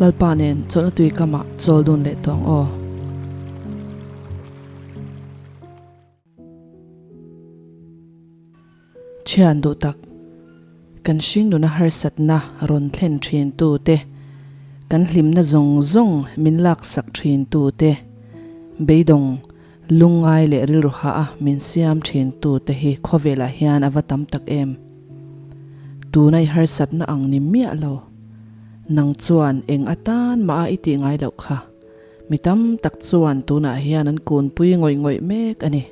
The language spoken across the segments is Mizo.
Lalpa nen chawlhna tui kamah chawl dun leh tawh ang aw. Thian duh tak, kan hringnuna harsatna rawn thlen thin tu te, kan hlimna zawng zawng min laksak thin tu te, beidawng lungngai leh rilru hah a min siam thin tu te hi khawvelah hian a va tam tak em. Tuna i harsatna ang ni miah lo, nang chuan eng atan mah a i tih ngai loh kha. Mi tam tak chuan tunah hian an kunpui ngawih ngawih mek a ni.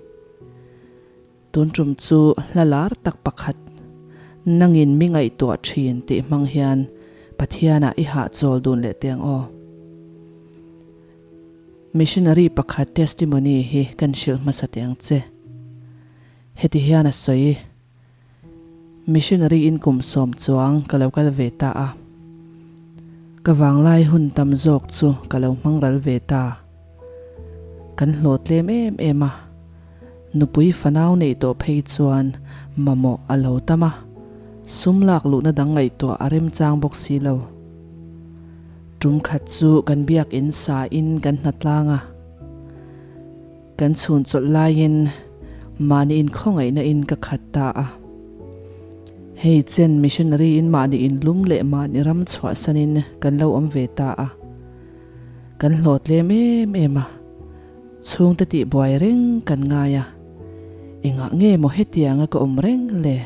Tun tum chu hla lar tak pakhat, Nangin mi ngaihtuah thin tih hmang hian Pathianah i hahchawl dun leh teng aw. Missionary pakhat testimony hi kan hrilh hmasa teh ang che. Heti hian a sawi. Missionary in kum sawm chuang ka lo kal ve ta a, ka vanglai hun tam zawk chu ka lo hmang ral ve ta. Kan hlawh tlem em em a, nupui fanau neih tawh phei chuan mamawh a lo tam a, sum lak luhna dang ngaihtuah a remchang bawk si lo. Tum khat chu kan biakinn sa in kan hnatlang a. Kan chhun chawlh laiin mahni inkhawngaihna in ka khat ta a. Hei chen missionary in mahni inlum leh mahni ram chhuahsanin kan lo awm ve ta a. Kan hlawhtlem em em a, chhungte tihbuai reng kan ngai a, engah nge maw hetianga ka awm reng le?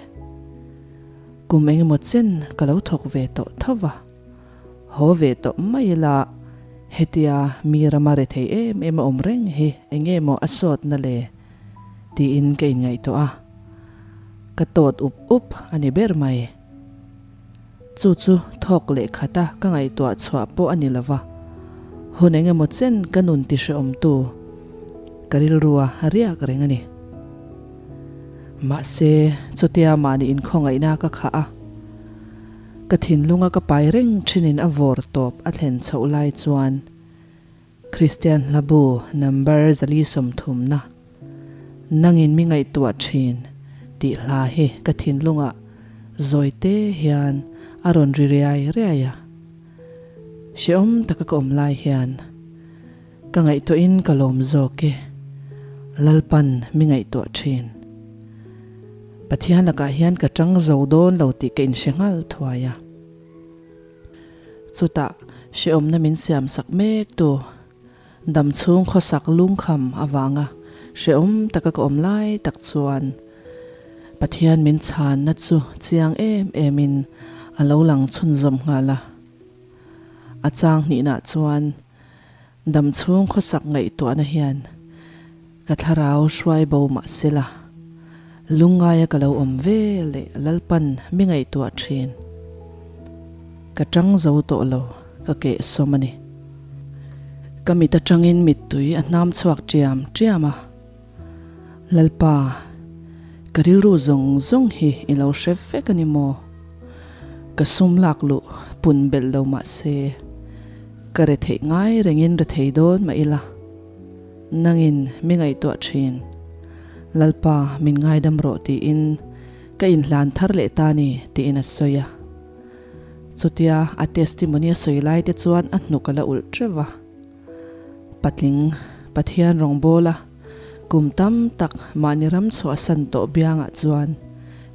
Kum engemaw chen ka lo thawk ve tawh tho va. Haw ve tawh mai ila, hetia mi rama rethei em em a awm reng hi enge maw a sawtna le? tiin ka inngaihtuah a, ka tawt up up a ni ber mai. Chu chu thawk leh khata ka ngaihtuah chhuah pawh a ni lo va, hun eng emaw chen ka nun ti hrehawmtu ka rilrua riak reng a ni. Mahse, chutia mahni inkhawngaihna ka khah a. Ka thinlunga ka pai reng thinin a vawr tawp a thlen chhoh lai chuan Kristian hlabu number 430 Nangin mi ngaihtuah thin tih hla hi ka thinlungah zawi te hian a rawn ri riai riai a. Hrehawm taka ka awm lai hian ka ngaihtuahin ka lawm zawk e, Lalpan mi ngaihtuah thin. Pathian lakah hian ka tang zo dawn lo tih ka inhre nghal thuai a. Chutah hrehawmna min siam sak mek tu dam chhung khawsak lungkham avanga hrehawm taka ka awm lai tak chuan Pathian min chhanna chu chiang em emin a lo lang chhunzawm nghal a. A chang hnihna chuan Dam chhung khawsak ngaihtuahna hian ka thlarau hruai bo mah sela, lungngaia ka lo awm ve leh Lalpan mi ngaihtuah thin. Ka tang zo tawh lo, ka keh sawm a ni. Ka mit atangin mittui a hnam chhuak tiam tiam a, Lalpa, ka rilru zawng zawng hi i lo hre vek a ni maw? Ka sum lak luh pun belh lo mah se, ka retheih ngai rengin rethei dawn mah ila, nangin mi ngaihtuah thin. Lalpa, min ngaidam rawh tiin ka inhlan thar leh ta ni tiin a sawi a. Chutia a testimony a sawi lai te chuan a hnuk a la ulh teuh va. Patling, Pathian rawngbawla kum tam tak mahni ram chhuahsan tawh biangah chuan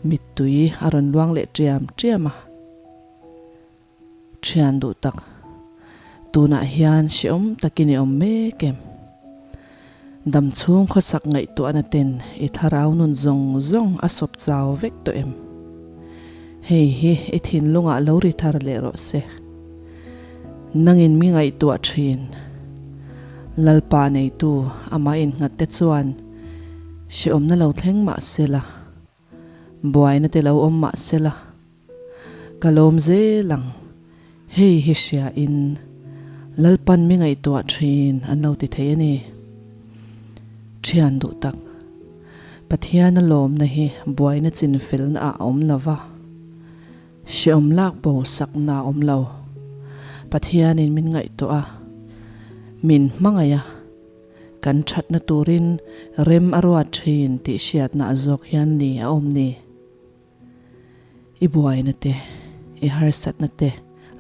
mittui a rawn luang leh ṭiam ṭiam a. Ṭhian duh tak, tunah hian hrehawm takin i awm mek em? Dam chhung khawsak ngaihtuahna ten i thlarau nun zawng zawng a sawp chau vek tawh em? Hei hi i thinlungah lo ri thar leh rawh se. Nangin mi ngaihtuah thin. Lalpa neitu amah innghat te chuan hrehawmna lo thleng mah sela, buaina te lo awm mah sela, ka lawm zel ang. Hei hi hria in Lalpan mi ngaihtuah thin an lo ti thei a ni. Thian duh tak. Pathian a lawmna hi buaina chinfelna ah a awm lo va. Hreawm lak bo sakna a awm lo. Pathianin min ngaihtuah a, min hmangaih a, kan thatna turin rem a ruat thin tih hriatna a zawk hian ni a awm ni. I buaina te, i harsatna te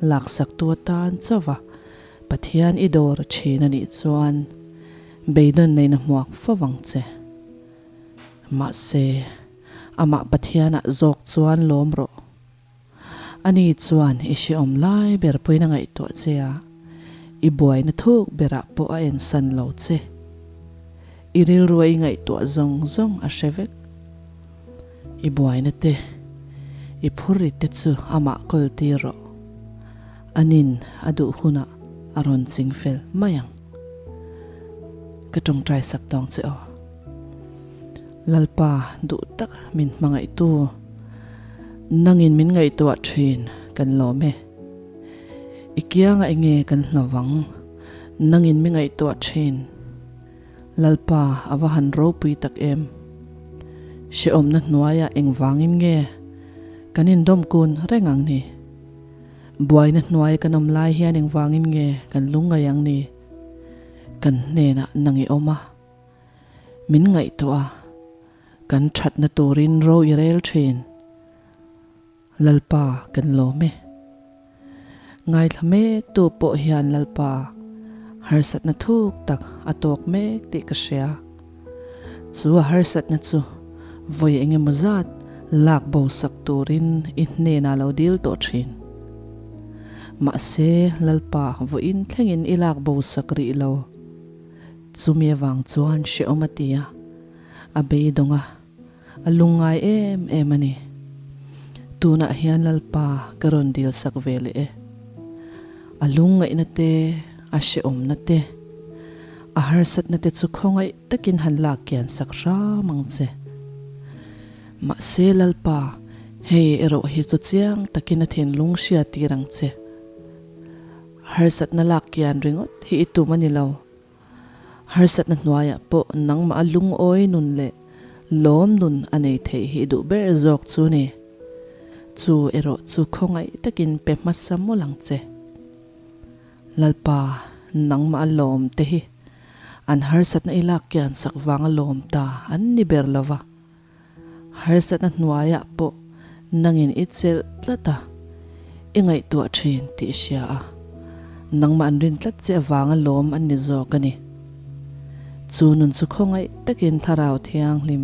laksaktu atan chauh va. Pathian i dawr thin a nih chuan beidawn neihna hmuak fo vang che. Mahse, amah Pathianah zawk chuan lawm rawh. Ani chuan i hrehawm lai ber pawhin a ngaihtuah che a, i buaina thuk berah pawh a ensan lo che. I rilrua i ngaihtuah zawng zawng a hre vek. I buaina te, i phurrit te chu amah kawl tir rawh. Anin a duh hunah a rawn ching fel mai ang. Ka tawngtai sak tawng che aw. Lalpa duh tak min hmangaihtu, nangin min ngaihtuah thin kan lawm e. I kiangah enge kan hlovang, nangin mi ngaihtuah thin. Lalpa a va han ropui tak em. Hrehawmna hnuaiah engvangin nge kan indawm kun reng ang ni? Buaina hnuai kan awm lai hian engvangin nge kan lungngaih ang ni? Kan hnenah nang i awm a. Min ngaihtuah a, kan thatna turin ro i rel thin. Lalpa kan lawm e. Ngaithla mek tu pawh hian Lalpa harsatna thuk tak a tawk mek tih ka hria. Chu a harsatna chu vawi engemaw zat lak bo sak turin i hnenah lo dil tawh thin. Mahse Lalpa vawiin thlengin i lak bo sak rih lo. Chumi avang chuan hrehawm a ti a, a beidawng a, a lungngai em em a ni. Tunah hian Lalpa ka rawn dil sak ve leh e. A lungngaihna te, a hrehawmna te, a harsatna te chu khawngaih takin han lak kian sak hram ang che. Mahse Lalpa, hei erawh hi chu chiang takin a thinlung hria tir ang che. Harsatna lak kian ringawt hi i tum a ni lo. Harsatna hnuaiah pawh nangmah a lungawi nun leh lawm nun a nei theih hi i duh ber zawk chu ni. Chu erawh chu khawngaih takin pe hmasa mawlh ang che. Lalpa, nangmah a lawm te hi an harsatna i lak kian sak vanga lawm ta an ni ber lo va. Harsatna hnuaiah pawh nangin i chelh tlat a, i ngaihtuah thin tih i hria a, nangmah an rin tlat che avanga lawm an ni zawk a ni. Chu nun chu khawngaih takin Thlarau Thianghlim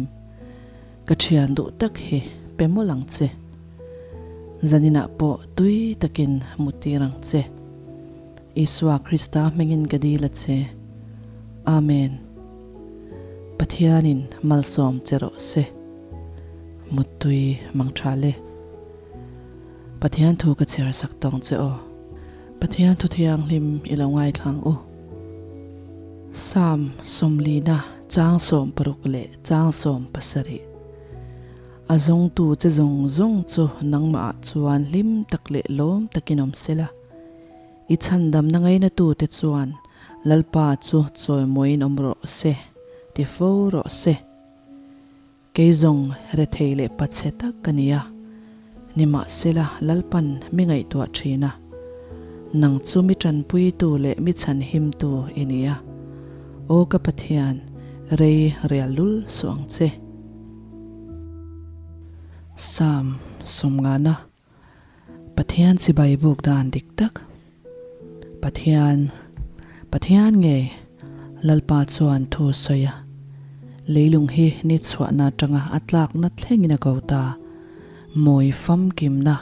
ka thian duh tak hi pe mawlh ang che. Zaninah pawh tui takin hmu tir ang che. Isua Krista hmingin ka dil a che. Amen. Pathianin malsawm che rawh se. Muttui mang tha le. Pathian thu ka chhiar sak tawng che aw. Pathian thu thianghlim i lo ngaithlang u. Psalm sawmlina chang 60 leh chang 70. A zawngtu che zawng zawng chu nangmahah chuan hlim tak leh lawm takin awm sela. I chhandamna ngainatute chuan Lalpa chu chawimawiin awm rawh se, ti fo rawh se. Kei zawng rethei leh pachhe tak ka ni a, nimahsela Lalpan mi ngaihtuah thin a, nang chu mi tanpuitu leh mi chhanhimtu i ni a, Aw ka Pathian, rei rial lul suh ang che. Psalm 50. Pathian chibai buk dan dik tak. Pathian, Pathian ngei Lalpa chuan thu sawi a, leilung hi ni chhuahna atanga a tlakna thlengin a ko ta. Mawi famkimna,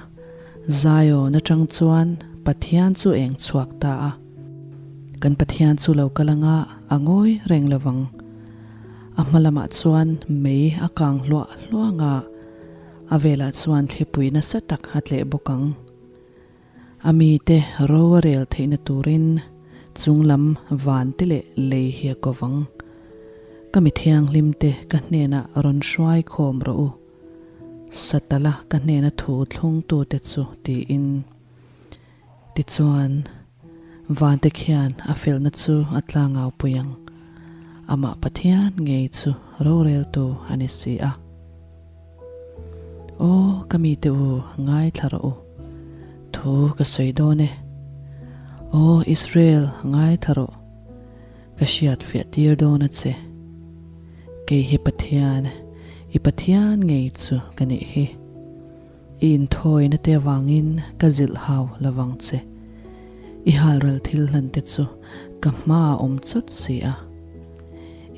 Zion atang chuan Pathian chu eng chhuak ta a. Kan Pathian chu lo kal anga a ngawi reng lovang. A hma lamah chuan mei a kang hluah hluah anga, A velah chuan thlipui nasa tak a tleh bawk ang. A mite ro a rel theihna turin chunglam van te leh lei hi a ko vang. Ka mi thianghlim te ka hnenah rawn hruai khawm rawh u. Satala ka hnena thu thlungtute chu tiin. Tichuan, vante khian a felna chu a tlangau pui ang. Amah Pathian ngei chu roreltu a ni si a. Aw, ka mite u, ngaithla rawh u. Thu ka sawi dawn e. Aw, Israel, ngaithla rawh. Ka hriat fiah tir dawn a che. Kei hi Pathian, i Pathian ngei chu ka nih hi. I inthawina te avangin ka zilh hau lovang che. I halral thil hlan te chu ka hmaah awm chawt si a.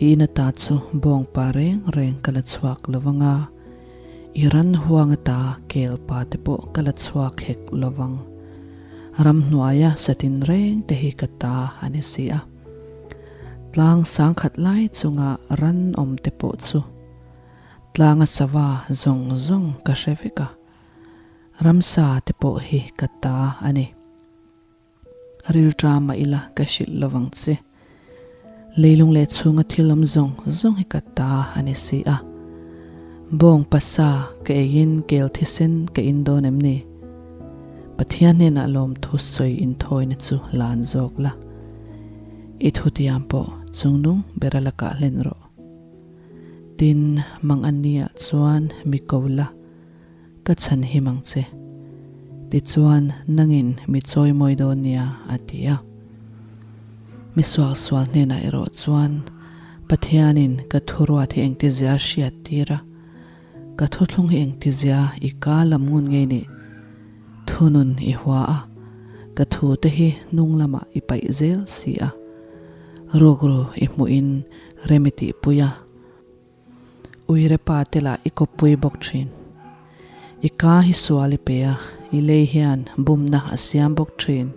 I in ata chu bawngpa reng reng ka la chhuak lo vang a, i ran huang ata kelpa te pawh ka la chhuak hek lo vang. Ramhnuaia satin reng te hi ka ta a ni si a. Tlang sangkhat lai chunga ran awm te pawh chu tlanga sava zawng zawng ka hre vek a, ramsa te pawh hi ka ta a ni. Rilṭa mah ila ka hrilh lovang che. Leilung leh chhunga thil awm zawng zawng hi ka ta a ni si a. Bawng pasa ka eiin kel thisen ka in dawn em ni? Pathian hnenah lawmthu sawi inthawina chu lan zawk la. I thutiam pawh chungnung bera lakah hlen rawh. Tin, mang ania chuan mi ko la. Ka chhan him ang che. Tichuan, nangin mi chawimawi dawn nia, a ti a. Mi suaksual hnenah erawh chuan, Pathianin ka thuruat hi engtizia a hriat tir a, ka thuthlung hi engtizia i ka lam ngun ngei nih? Thunun i hua a, ka thute hi hnung lamah i paih zel si a. Rukru i hmuhin rem i tihpui a. Uire pa te lah i kawppui bawk thin. I ka hi sual i pe a, i lei hian bumna a siam bawk thin.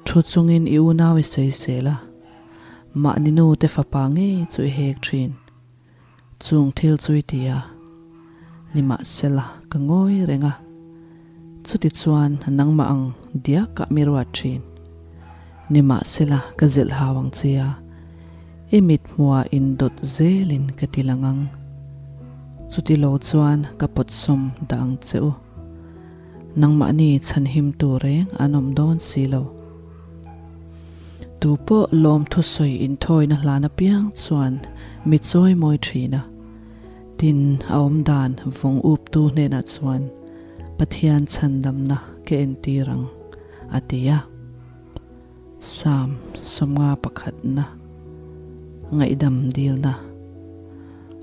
Thu chungin i unau i sawisel a, mahni nu te fapa ngei chu i hek thin. Chung thil chu i ti a, nimahsela ka ngawi reng a, chutichuan nangmah ang diakah mi ruat thin. Nimahsela ka zilh hau ang che a, i mit hmuah indawt zelin ka ti lang ang. Chuti lo chuan ka pawtsawm dah ang che u. Nangmahni chhanhimtu reng an awm dawn si lo. Tu pawh lawmthu sawi inthawina hlan apiang chuan mi chawi mawi thin a. Tin, a awmdan vawng uptu hnenah chuan Pathian chhandamna ka entir ang. A ti a. Psalm 50 pakhatna Ngaihdam dilna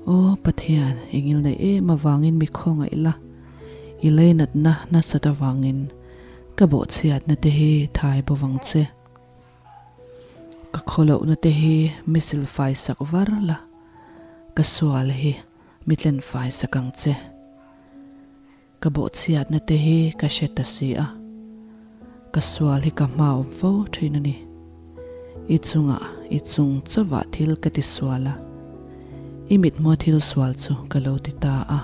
Aw Pathian, i ngilneih em avangin mi khawngaih la, i leinatna nasat avangin ka bawhchhiatna te hi thai bo vang che. Ka khawlohna te hi mi silfai sak var la, ka sual hi mi tlenfai sak ang che. Ka bawhchhiatna te hi ka hre ta si a, ka sual hi ka hma awm fo thin a ni. I chungah i chung chauhah thil ka ti sual a, i mithmua thil sual chu ka lo ti ta a.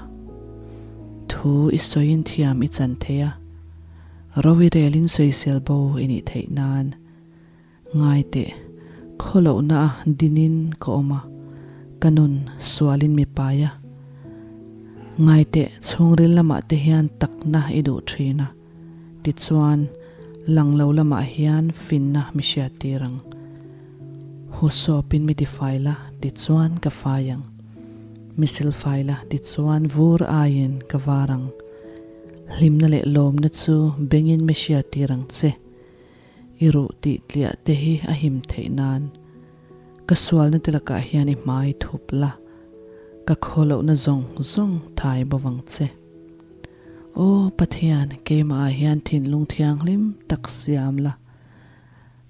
Thu i sawiin thiam i chan thei a, ro i relin sawisel bo i nih theih nan. Ngai teh, khawlohna a dinin ka awm a, ka nun sualin mi pai a. Ngai teh, chhungril lamah te hian takna i duh thin a, tichuan lang lo lamah hian finna mi hriattir ang. Husawpin mi tifai la, tichuan ka fai ang. Mi silfai la, tichuan vur aiin ka var ang. Hlimna leh lawmna chu bengin mi hriattir ang che. I ruh tih tliah te hi a him theih nan ka sualna te lakah hian i hmai thup la, ka khawlohna zawng zawng thai bo vang che. Aw Pathian, keimahah hian thinlung thianghlim tak siam la,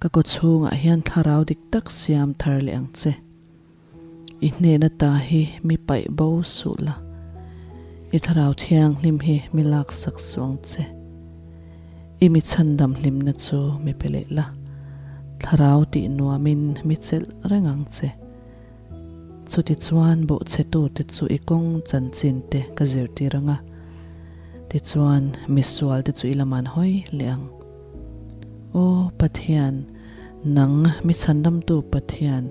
ka kawchhungah hian thlarau dik tak siam thar leh ang che. I hnehna ta hi mi paih bo suh la, i thlarau thianghlim hi mi laksak suh ang che. I mi chhandam hlimna chu mi pe leh la, thlarau tih nuamin mi chelh reng ang che. Chutichuan bawhchhetute chu i kawng chanchin te ka zirtir ang a, tichuan misualte chu i lam an hawi leh ang. Aw Pathian, nang mi chhandamtu Pathian,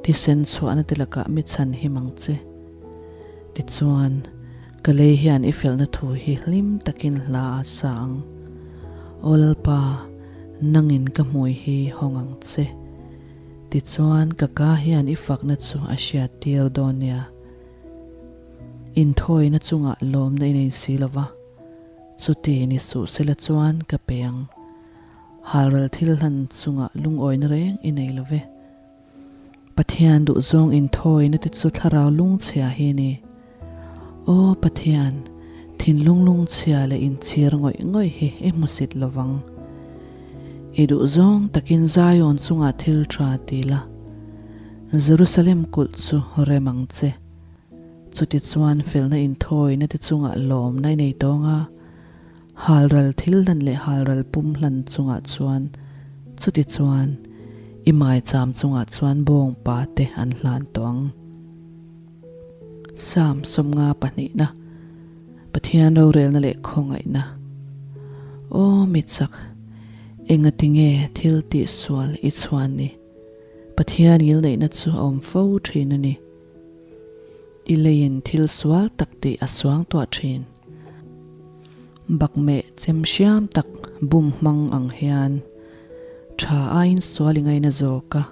Thisen chhuahna te lakah mi chhan him ang che. Tichuan, ka lei hian i felna thu hi hlim takin hla a sa ang. Aw Lalpa, nangin ka hmui hi hawng ang che. Tichuan, ka ka hian i fakna chu a hriat tir dawn nia. Inthawina chungah lawmna i nei si lova, chuti ni suh sela chuan ka pe ang. Halral thil hlan chungah lungawina reng i nei lo ve. Pathian duhzawng inthawina te chu thlarau lungchhia hi a ni. Aw Pathian, thinlung lungchhia leh inchhir ngawih ngawih hi i hmusit lovang. I duhzawng takin Zion chungah thil tha ti la, Jerusalem kulh chu rem ang che. Chutichuan felna inthawina te chungah lawmna i nei tawng a, halral thil hlan leh halral pum hlan chungah chuan chutichuan i maicham chungah chuan bawngpa te an hlan tawh ang. Psalm 50 pahnihna Pathian rorelna leh khawngaihna Aw mitchak, engatinge thil tihsual i chhuan ni? Pathian ngilneihna chu a awm fo thin a ni. I leiin thil sual tak tih a suang tuah thin. Bakmeh chem hriam tak bum hmang ang hian tha aiin sual i ngaina zawk a,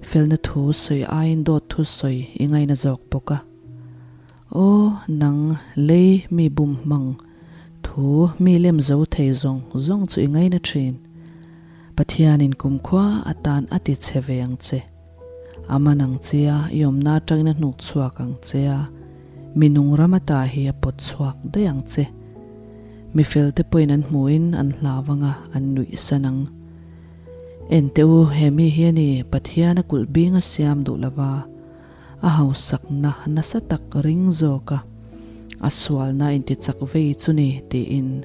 felna thu sawi aiin dawt thu sawi i ngaina zawk bawk a. Aw nang lei mi bum hmang thu mi lem zo thei zawng zawng chu i ngaina thin. Pathianin kumkhua atan a ti che ve ang che. A man ang che a, i awmna atangin a hnuk chhuak ang che a, mi nung ram ata hi a pawt chhuak daih ang che. Mi felte pawhin an hmuhin an hlau ang a, an nuih san ang. En teh u, he mi hi a ni, Pathian a kulh bing a siam duh lova, a hausakna nasa tak ring zawk a, a sualna intichak vei chu ni, tiin.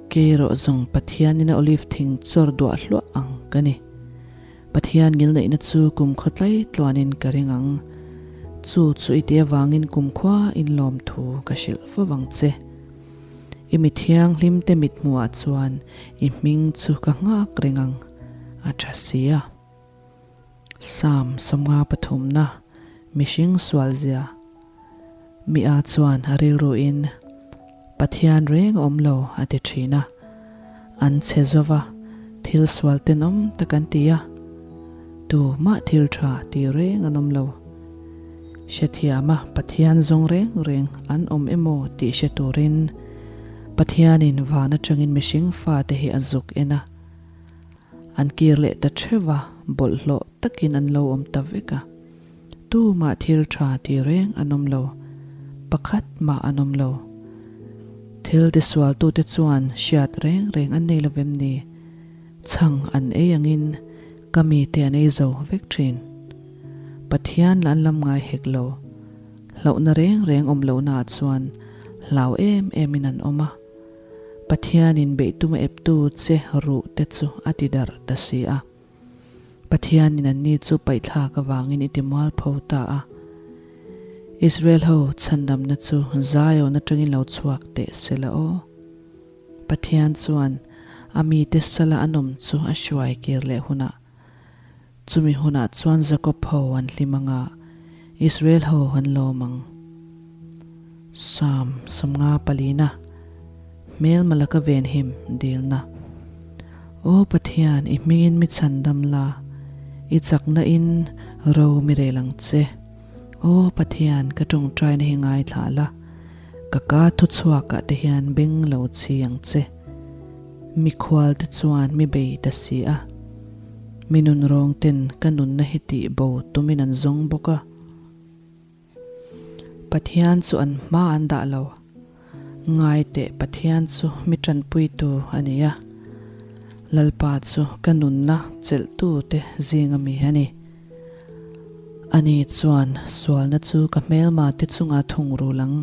Kei erawh zawng Pathianin a olive thing chawr duah hluah ang ka ni. Pathian ngilneihna chu kumkhaw tlai tluanin ka ring ang. Chu chu i tih avangin kumkhua inlawm thu ka hrilh fo vang che. I mi thianghlimte mithmuhah chuan i hming chu ka nghak reng ang, a tha si a. Psalm 50 pathumna, Mihring sualzia. Mi a chuan a rilruin, Pathian reng a awm lo a ti thin a. An chhe zova, thil sual tenawm tak an ti a. Tu mah thil tha ti reng an awm lo. Hrethiama Pathian zawng reng reng an awm emaw tih hre turin Pathianin van atangin mihring fate hi a zuk en a. An kir leh ta theuh a, bawlhhlawh takin an lo awm ta vek a. Tumah thil tha ti reng an awm lo, pakhat mah an awm lo. Thil tisualtute chuan hriat reng reng an nei lovem ni? Chhang an ei angin ka mite an ei zo vek thin. Pathian lah an lam ngai hek lo. Hlauhna reng reng awm lohnaah chuan hlau em emin an awm a. Pathianin beih tuma eptu che ruh te chu a ti darh ta si a. Pathianin anni chu paihthlak avangin i ti mualpho ta a. Israel ho chhandamna chu Zion atangin lo chhuak teh se la aw. Pathian chuan a mite sala an awm chu a hruai kir leh hunah, chumi hunah chuan Jakob ho an hlim anga, Israel ho an lawm ang. Psalm 50 palina. Hmelma laka venhim dilna. Aw Pathian, i hmingin mi chhandam la, i chakna in ro mi rel ang che. Aw Pathian, ka tawngtaina hi ngaithla la, ka ka thuchhuakah te hian beng lo chhi ang che. Mikhual te chuan mi bei ta si a, mi nunrawng ten ka nunna hi tih bo tumin an zawng bawk a. Pathian chu an hma an dah lo. Ngai teh Pathian chu mi tanpuitu a ni a. Lalpa chu ka nunna chelhtu te zinga mi a ni. Ani chuan sualna chu ka hmelma te chunga thungrul ang.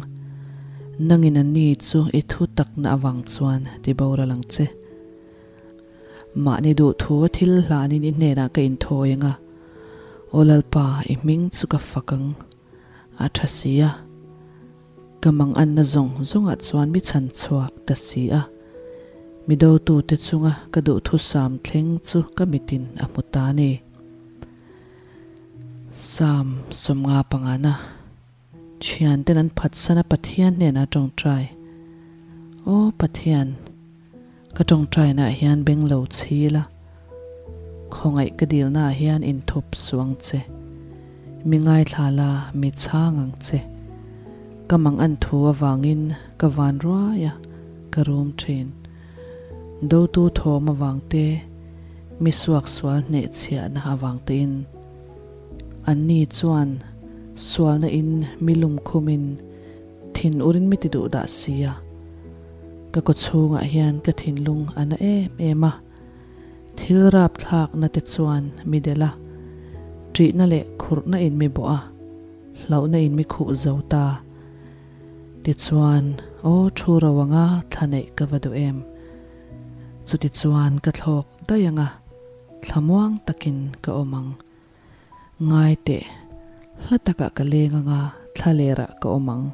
Nangin ani chu i thu takna avang chuan ti boral ang che. Mahni duhthu a thil hlanin i hnenah ka inthawi ang a, Aw Lalpa, i hming chu ka fak ang, a tha si a. Ka manganna zawng zawngah chuan mi chhan chhuak ta si a, mi dotute chunga ka duhthusam thleng chu ka mitin a hmu ta a ni. Psalm 50 pangana. Thianten an phatsan a Pathian hnenah tawngtai. Aw Pathian, ka tawngtainaah hian beng lo chhil a, khawngaih ka dilnaah hian inthup suh ang che. Mi ngaithla la, mi chhang ang che. Ka mang an thu avangin ka van ruai a, ka rum thin. Dotu thawm avang te, mi suaksual hnehchhiahna avang tein. Anni chuan sualna in mi lum khumin thin urin mi ti duh dah si a. Ka kawchhungah hian ka thinlung a na em em a. Thil rapthlakna te chuan mi delh a, ṭihna leh khurhna in mi bawh a, hlauhna in mi khuh zo ta. Tichuan, aw thu ro anga thla neih ka va duh em? Chutichuan ka thlawk daih anga thlamuang takin ka awm ang. Ngai teh, hla takah ka leng anga thla lerah ka awm ang.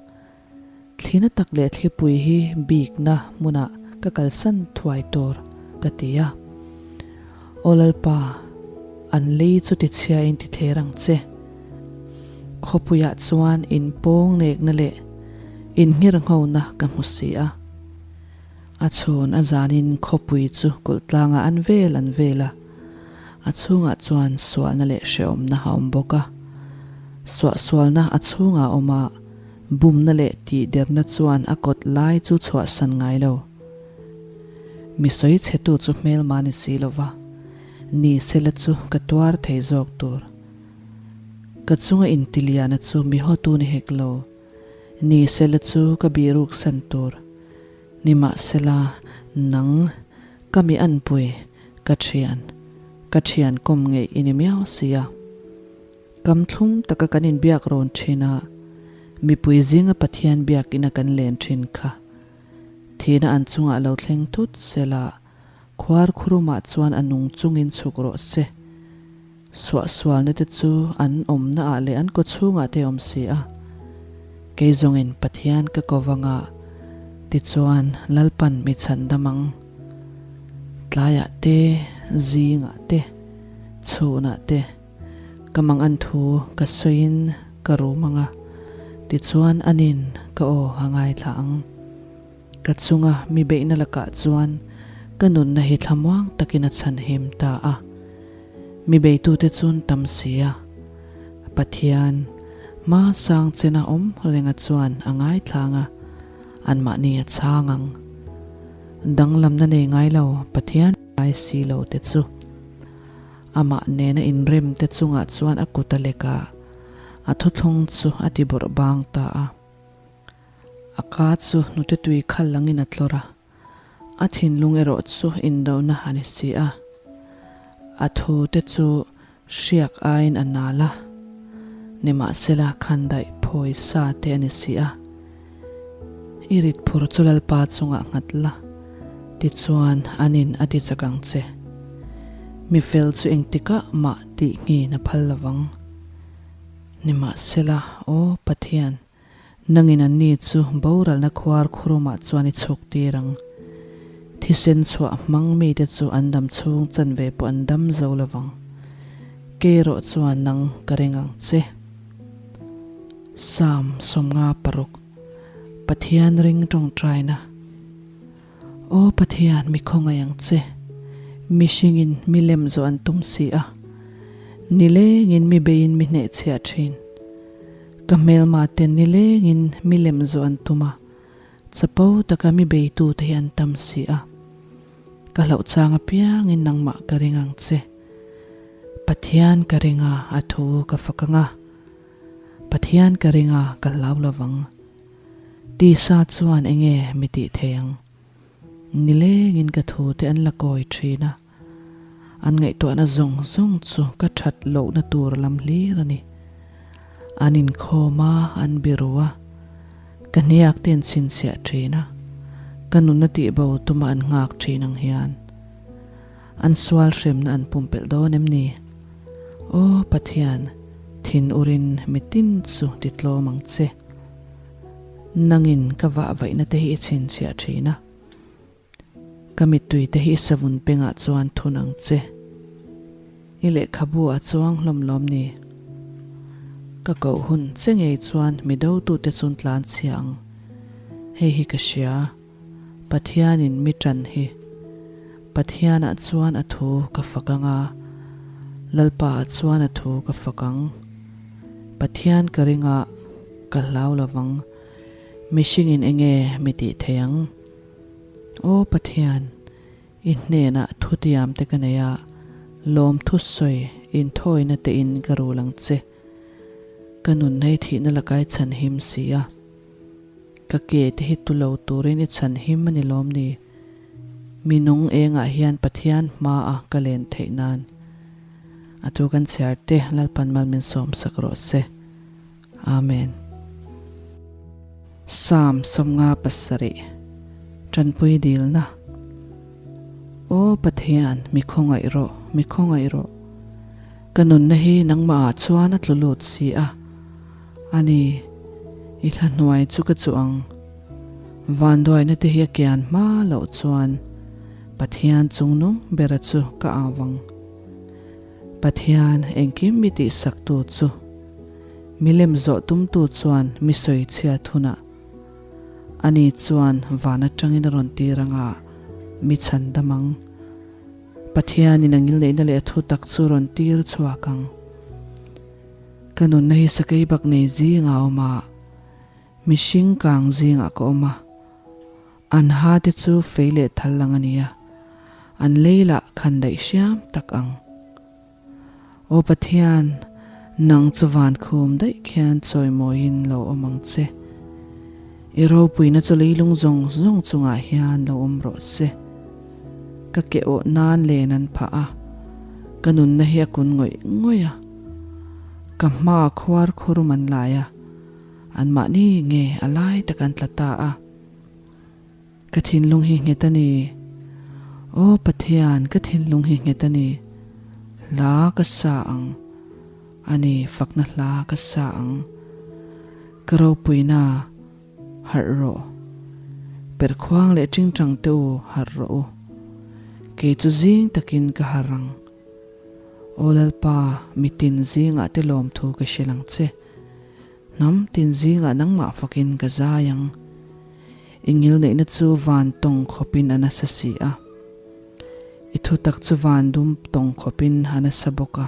Thlina tak leh thlipui hi bikna hmunah ka kalsan thuai tur ka ti a. Aw Lalpa, an lei chu tichhiain ti thler ang che. Khawpuiah chuan inpawng nekna leh inngirnghona ka hmu si a. A chhun a zanin khawpui chu kulh tlangah an vel an vel a, a chhungah chuan sualna leh hrehawmna a awm bawk a. Suahsualna a chhungah a awm a, bumna leh tihderna chuan a kawt lai chu chhuahsan ngai lo. Mi sawi chhetu chu hmelma ni si lo va, ni sela chu ka tuar thei zawk tur. Ka chunga intiliana chu mi hawtu ni hek lo. Ni sela chu ka bihruk san tur. Nimahsela, nang, ka mi anpui, ka thian, ka thian kawm ngeih i ni miau si a. Kam thlum taka kan inbiak rawn thin a, mipui zinga Pathian biakina kan len thin kha. Thihna an chungah lo thleng thut sela, khuar khurumah chuan a nung chungin chhuk rawh se. Suahsualna te chu an awmna ah leh an kawchhungah te awm si a. Kei zawngin Pathian ka ko vanga, tichuan Lalpan mi chhan dam ang. Tlaiah te, zingah te, chhunah te, ka mangan thu ka sawiin ka rum ang a, tichuan anin ka aw a ngaithla ang. Ka chunga mi beihna lakah chuan ka nunna hi thlamuang takin a chhanhim ta a. Mi beitute chun tam si a, Pathian hma sang chena awm renga chuan a ngaithlang a, anmahni a chhang ang. Danglamna nei ngai lo Pathian ngai si lo te chu amah nena inrem te chungah chuan a kut a lek a, a thuthlung chu a ti bawrh bang ta a. A ka chu hnute tui khal langin a tlawr a, a thinlung erawh chu indona a ni si a. A thu te chu hriak aiin a nal a, nimahsela khandaih phawi sa te a ni si a. I rit phur chu Lalpa chungah nghat la, tichuan anin a ti chak ang che. Mi fel chu engtikah mah tih nghin a phal lovang. Nimahsela, aw Pathian, Nangin anni chu boralna khuar khurumah chuan i chhuk tir ang. Thisen chhuah hmang mite chu an dam chhung chanve pawh an dam zo lo vang. Kei erawh chuan nang ka ring ang che. Psalm 56, Pathian ring tawngtaina. Aw Pathian, mi khawngaih ang che. Mihringin mi lem zawh an tum si a. Nilengin mi beiin mi hnehchhiah thin. Ka hmelma ten nilengin mi lem zawh an tum a, chapo taka mi beitute hi an tam si a. Ka hlauh chang apiangin nangmah ka ring ang che. Pathian ka ring a, a thu ka fak ang a. Pathian ka ring a, ka hlau lovang. Tisa chuan enge mi tih thei ang? Nilengin ka thute an la kawi thin a, an ngaihtuahna zawng zawng chu ka that lohna tur lam hlir a ni. An inkhawm a, an biru a, ka hniak te an chhinchhiah thin a, ka nunna tihbo tuma an nghak thin ang hian an sual hremna an pumpelh dawn em ni? Aw Pathian, thin urin mitin chu titlawm ang che. Nangin ka vah vaihna te hi i chhinchhiah thin a, ka mittui te hi i savun pengah chuan thun ang che. I lehkhabu a chuang hlawm lawm ni? Ka koh hun che ngei chuan mi dotute chun tlan chhia ang. Hei hi ka hria, Pathianin mi tan hi. Pathianah chuan a thu ka fak ang a, Lalpaah chuan a thu ka fak ang. Pathian ka ring a, ka hlau lovang. Mihringin enge mi tih thei ang? Aw Pathian, i hnenah thutiam te ka nei a, lawmthu sawi inthawina te in ka rul ang che. Ka nun hei thihna laka i chhanhim si a. Ka ke te hi tu lo turin i chhanhim a ni lawm ni? Mi nung engah hian Pathian hmaa ka len theih nan a thu kan chhiar te Lalpan mal min sawm sak rawh se. Amen. Psalm 57, Tanpui dilna. Aw Pathian, mi khawngaih rawh, mi khawngaih rawh. Ka nunna hi nangmahah chuan a tlu lut si a. A ni, i thla hnuai chu ka chuh ang. Vanduaina te hi a kian hma loh chuan Pathian chungnung bera chu ka au ang. Pathian engkim mi tihsaktu chu milem zawh tumtu chuan mi sawi chhiat hunah ani chuan van atangin a rawn tir anga mi chhan dam ang. Pathianin a ngilneihna leh a thu tak chu rawn tir chhuak ang. Ka nunna hi sakei bak nei zingah a awm a, mihring kang zingah ka awm a. An ha te chu fei leh thal lang a ni a, an lei lah khan daih hriam tak ang. Aw Pathian, nang chu van khum daih khian chawimawiin lo awm ang che. I ropuina chu leilung zawng zawng chungah hian lo awm rawh se. Ka ke awh nan len an phah a, ka nunna hi a kun ngawih ngawih a. Ka hma khuar khurum an lai a, anmahni nge a lai tak an tla ta a. Ka thinlung hi nghet a ni. Aw Pathian, ka thinlung hi nghet a ni. Hla ka sa ang. A ni, fakna hla ka sa ang. Ka ropuina, harh rawh. Perhkhuang leh tingtang te u, harh rawh u. Kei chu zing takin ka harh ang. Aw Lalpa, mitin zingah te lawmthu ka hrilh ang che. Hnam tin zingah nangmah fakin ka zai ang. I ngilneihna chu van tawng khawpin a nasa si a. I thutak chu van dum tawng khawpin a nasa bawk a.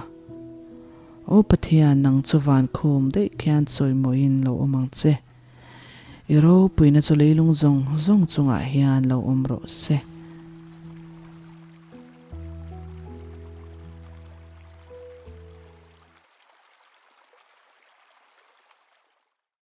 Aw Pathian, nang chu van khum daih khian chawimawiin lo awm ang che. I ropuina chu leilung zawng zawng chungah hian lo awm rawh se.